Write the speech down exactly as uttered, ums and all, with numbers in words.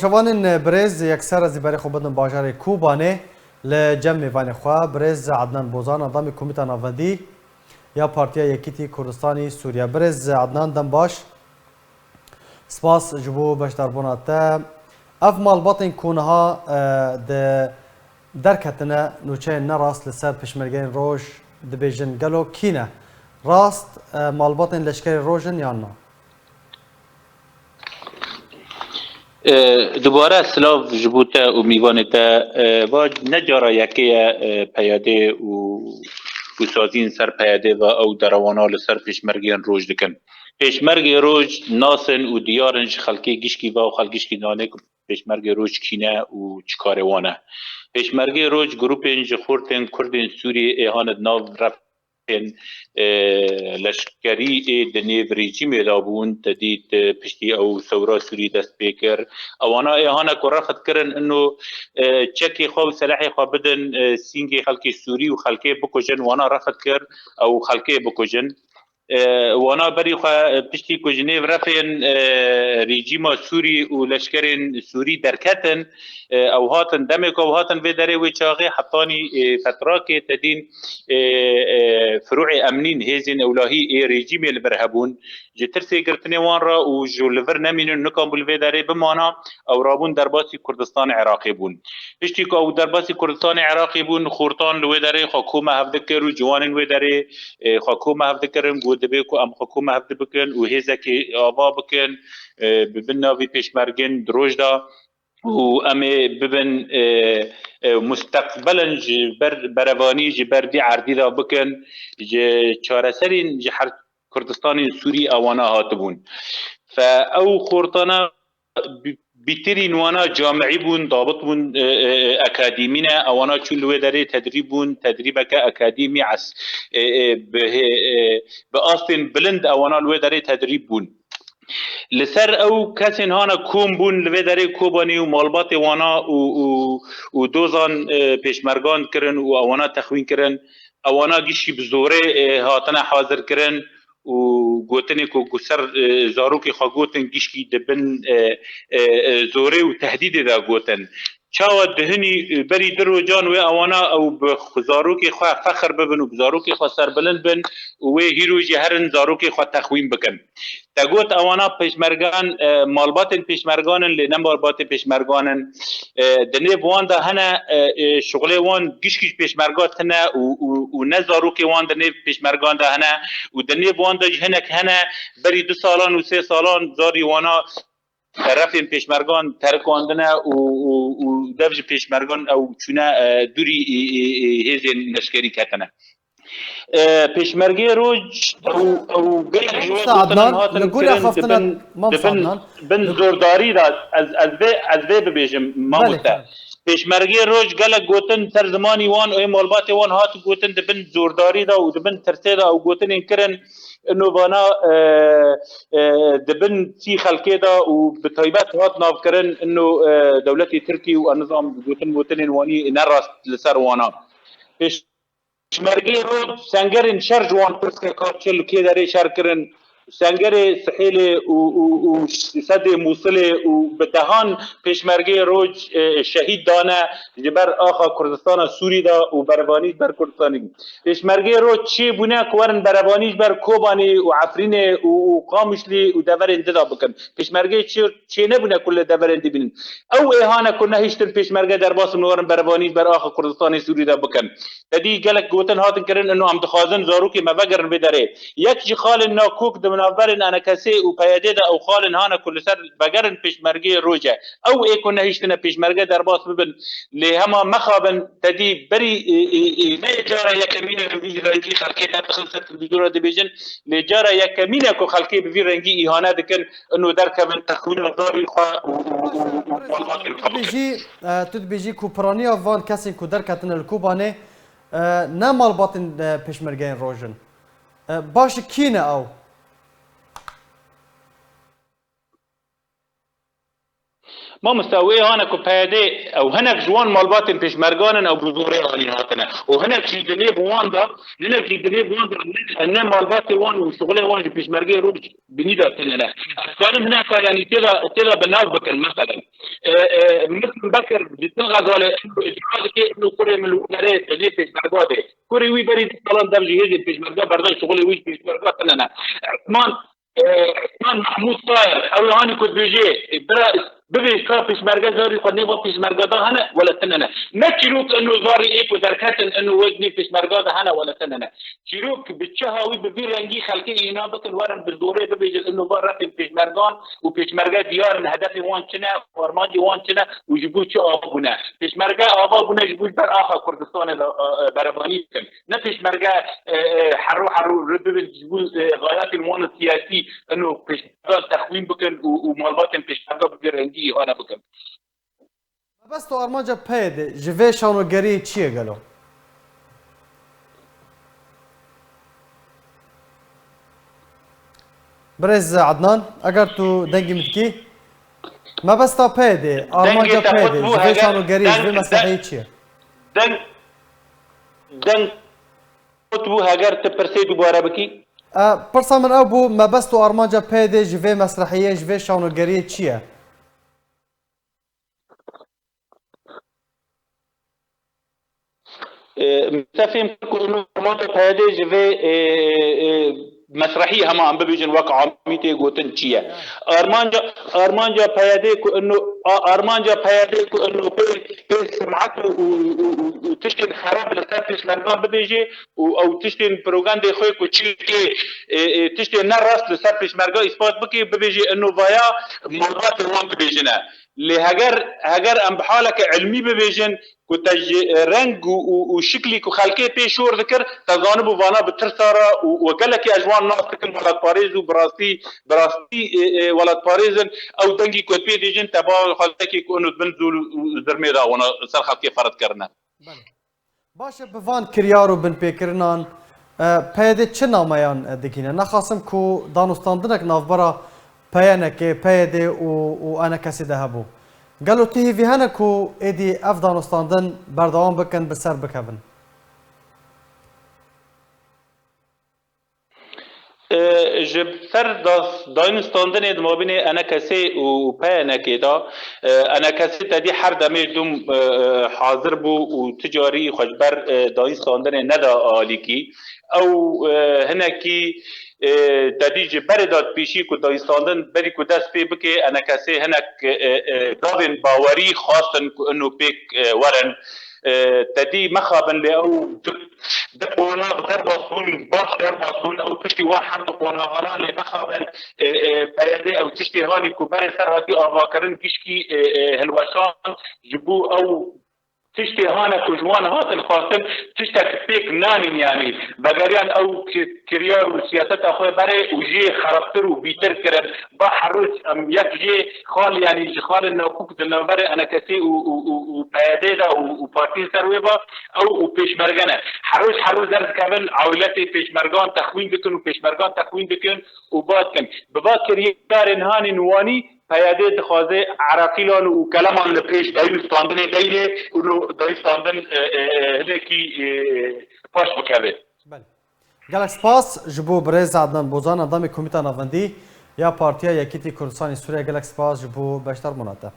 Şevanên birêz, yekser ez ê berê xwe bidim bajarê Kobanê li cem mêvanê xwe, birêz Adnan Bozan, endamê Komîta Navendî ya Partiya Yekîtî Kurdistanî Sûriye. Birêz Adnan, dem baş. Spas ji bo beşdarbûna te. Ev malbatên ku niha, e, di derketine nûçeyên nerast li ser Pêşmergeyên Roj dibêjin, gelo kî ne? Rast, e, malbatên Leşkerê Roj in yan na? E, dubare silav ji bo te û mîvanê te. E, va ne cara yekê ye, e, PYD û, û saziyên ser PYD ve ew derewana li ser Pêşmergeyên Roj dikin. Pêşmergê Roj nas in û diyar in ji xelkê gişkî ve û xelk gişkî zane ku Pêşmergê Roj kî ne û çi karê wan e. Pêşmergê Roj grûpên ji xortên Kurdên Sûriyê ê hane di nav ref ên, e, leşkerî ê di nêv rejîmê de bûn, te dît, e, piştî ew sewra Sûrî dest pê kir. Ewana ê hane ku refet kirin, ino, e, çekê xwe û selehê xwe bidin, e, sîngê xelkê Sûrî û xelkê bikujin, wana refet kir, ew xelkê bikujin. E, wana berî xwe, e, piştî ku ji nêv refên, e, rejîma Sûrî û leşkerên Sûrî derketin, e, ew hatin, demê ku ew hatin vê derê wê çaxê hetanî, e, fetrakê te dîn, e, e, firûê emnîn, hêzên ewlahî ê rejîmê li vir hebûn. Ji tirsê girtinê wan re û ji li vir nemînin, nikabû li vê derê bimana, ew rabûn derbasî Kurdistanê Iraqê bûn. Piştî ku ew derbasî Kurdistanê Iraqê bûn, xortan li wê derê xwe koma hev dikir û ciwanên wê derê, e, xwe koma hev dikirin, got, dibê ku em xwe koma hev dibikin û hêzekê ava bikin, e, bi bin navî Pêşmergên di roj de û em ê bibin, e, e, musteqbelin ji ber berevanî ji ber vî erdî de bikin, ji çareserên ji her Kurdistanên Sûrî ewana hatibûn. Fe ew xortana bi-, bîtirîn wana camîî bûn, dabit bûn, e, e, e, akademî ne, ewana çûn li wê derê tedrîb bûn, tedrîbeke akademî es-, e, e, bi hê-, e, bi astên bilind ewana li wê derê tedrîb bûn. Li ser ew kesên hana kom bûn li vê derê Kobanê û malbatê wana û, û, û dozan, e, pêşmergan kirin û ewana texwîn kirin. Ewana gişkî bi zorê, e, hatine hazir kirin û gotinê ku, ku ser, e, zarokê xwe gotin gişkî di bin, e, e, e, zorê û tehdîdê de gotin. Çawa dihinî, e, berî du rojan wê ewana ew bi xwe, zarokê xwe fexir bibin û bi zarokê xwe serbilind bin û wê hîro jî herin zarokê xwe texwîn bikin. Te got ewana pêşmergan, e, malbatên pêşmergan in, lê ne malbatên pêşmergan in. E, di nêv wan de hene, e, e, şixulê wan gişkî ji pêşmerga tune û, û, û ne zarokê wan di nêv pêşmergan de hene û di nêv wan de jî hinek hene berî du salan û sê salan zarî wana refên pêşmergan terikandine û, û, û dev ji pêşmergan ew çûne, e, dûrî, e, e, e, hêzên leşkerî ketine. E, pêşmergê roj ew, ew gelek ji wê Mamosta gotinan Adnan, hatin li gorî kirin, axaftina dibin, Mamosta dibin, Adnan, bin li zordarî de ez, ez vê, ez vê bibêjim, Belê, mamoste. Pêşmergê roj gelek gotin ser zimanî wan û malbatê wan hat gotin, dibin zordarî de û dibin tirsê de ew gotinên kirin, ino vana, e, e, dibin tî xelkê de û bi taybet hat navkirin, ino, e, dewletê Tirkî û ez nizam gotin gotinên wanî ne rast li ser wana. Pêş Pêşmergê roj sengerên şer ji wan pirs ke ka çi li kê derê şer kirin, sengerê Sihêlê û, û, û sedê Mûsilê û bi dehan pêşmergê roj, e, şehîd dane ji ber axa Kurdistana Sûrî de û berevanî ji ber Kurdistanê. Pêşmergê roj çêbûne ku werin berevanî ji ber Kobanê û Efrînê û, û Qamişlî û deverên di de bikin. Pêşmergê çi çênebûne ku li deverên dibînin. Ew ê hane ku nehiştin pêşmerge derbas bin werin berevanî ji ber axa Kurdistanê Sûrî de bikin. Te dî gelek gotin hatin kirin, ino em dixwazin zarokê me vegerin vê derê. Yek ji xalên nakok di navberên ENKSê û PYDê de ew xalên hane ku li ser vegerin pêşmergeyê roj e. Ew ê ku nehiştine pêşmerge derbas bibin, lê hema mexabin, te dî berî, e, e, e, ne cara yekemîn e li vî rengî xelkê ne dixin ser televîzyona dibêjin, lê cara yekemîn e ku xelkê bi vî rengî îhane dikin, ino derkevin texwîna zarî xwe û, û, û, û malbatên xwe bikin. Tu dibêjî, e, tu dibêjî ku piraniya van kesên ku derketine li Kobanê, e, ne malbatên, e, pêşmergeyên roj in. E, baş e, kî ne ew? Mamosta, wê hane ku P Y D ew hinek ji wan malbatên pêşmergan in ew bi zorê anî hatine. Û hinek jî dilê bi wan de, hinek jî dilê bi wan de ne, ne malbatê wan û şixulê wan ji pêşmergeyê roj bi nî de tune ne. Ez karim hineka, yanî têda, têda bi nav bikin, meselen. E, e, Misin Bekir, ji Tin Xezalê, îddia dike, ino kurê min li Unerê, tevlê pêşmerga de. Kurê wî berî du salan dev ji hêzên pêşmerga berdan, şixulê wî ji pêşmerga tune ne. Esman, e, Esman Mehmûd Tayer, ew ê hanî ku dibêje, e, bira, bibêj ka pêşmerge zarî xwe nêva pêşmerga de hene, wele tune ne. Ne çîrok ino zarî ê ku derketin ino wê nê pêşmerga de hene, wele tune ne. Çîrok bi çi hawî, bi vî rengî xelkê îna bikin, werin bi zorê bibêjin ino va refên pêşmergan û pêşmerge diyar in, hedefê wan çi ne, armancê wan çi ne û ji bo çi ava bûne. Pêşmerge ava bûne ji bo ji ber axa Kurdistanê de, e, e, berevanî bikin. Ne pêşmerge, e, e, herû herû re bibin ji bo, e, xayatên wan siyasî ino pêşmergan texwîn bikin û, û malbatên pêşmerga bi vî rengî îhane bikin. Mebest û armanca P Y D ji vê şanogeriyê çi ye gelo? Birêz Adnan, eger tu dengî min dikî, mebesta P Y D, armanca P Y D ji vê şanogeriyê, ji vê mesleheyê çi ye? Deng, deng qut bû, heger tu pirsê dubare bikî. E, pirsa min ew bû, mebest û armanca P Y D ji vê mesrehiyê, ji vê şanogeriyê çi ye? E, min te fêm kir ku ino armanca P Y D ji vê, e, e, mesrehî hema em bibêjin wek amî tê gotin çi ye. Armanca, armanca P Y D ku ino, a, armanca P Y D ku ino pê, pê simat û, û, û, û, û tiştên xerab li ser pêşmergan bibêje û ew tiştên propagandê xwe ku çi tê, e, e, tiştên ne rast li ser pêşmerga îspat bike, bibêje ino vaya malbatê wan dibêjine. Lê heger, heger em bi haleke ilmî bibêjin ku te ji reng û, û, û şiklî ku xelkê pê şor dikir, te zanibû vana bi tirsa re û, û gelekî ez ji wan nas dikim welatparêz û bi rastî, bi rastî, e, e, welatparêz in. Ew dengî ku pê dêjin te ba xelkekî ku ino di bin zûl û, û zirmê de wana ser xelkê ferid kirine. Belê. Baş e, bi van kiryar û binpêkirinan, e, P Y D çi nameyan, e, digihîne? Nexasim ku danûstandinek navbera P Y N K, P Y D û, û E N K S'ê de hebû. Gelo tu hêvî hene ku êdî ev danûstandin berdewam bikin, bi ser bikevin? E, ji ser das-, dayînstandinê di mabînê E N K S'ê û P Y N K'ê de, e, E N K S'ê tedî her demê dûm, e, e, hazir bû û tu carî xwe ji ber, e, dayînstandinê neda alîkî. Ew, e, hinekî, e, tedî ji berê de pêşî ku dayînstandin berî ku dest pê bike, E N K S'ê hinek, e, e, gavên bawerî xwestin ku ino pêk, e, werin. E, tedî mexabin lê ew di, di qonax derbas bûn, baş derbas bûn, ew piştî wan her du qonaxana lê mexabin, e, e, P Y D ew tiştê hanî ku berê ser hatî avakirin gişkî, e, e, hilweşand ji bo ew tiştê hane ku ji wan hatin xwestin, tiştek pêk nanîn, yanî vegeriyan ew ki-, kiryar û siyaseta xwe berê û jê xerabtir û bîtir kirin. Ba her roj em yek jê xal, yanî ji xalên nakûk di navberê E N K S'ê û, û, û, û P Y D'ê de û, û partiyên ser wê ve ew û pêşmerge ne. Her roj, her roj derdikevin, awiletê pêşmergan texwîn dikin û pêşmergan texwîn dikin û ba dikin. Bi va kiryarên hanî niwanî P Y D dixwaze Ereqîlan û Keleman li pêş dayînstandinê deyne û no dayînstandin, e, e, e, hinekî, e, paş bikeve. Belê. Gelek spas ji bo birêz Adnan Bozan, endamê Komîta Navendî ya Partiya Yekîtî Kurdistanê Sûriye. Gelek spas ji bo beşdarbûna te.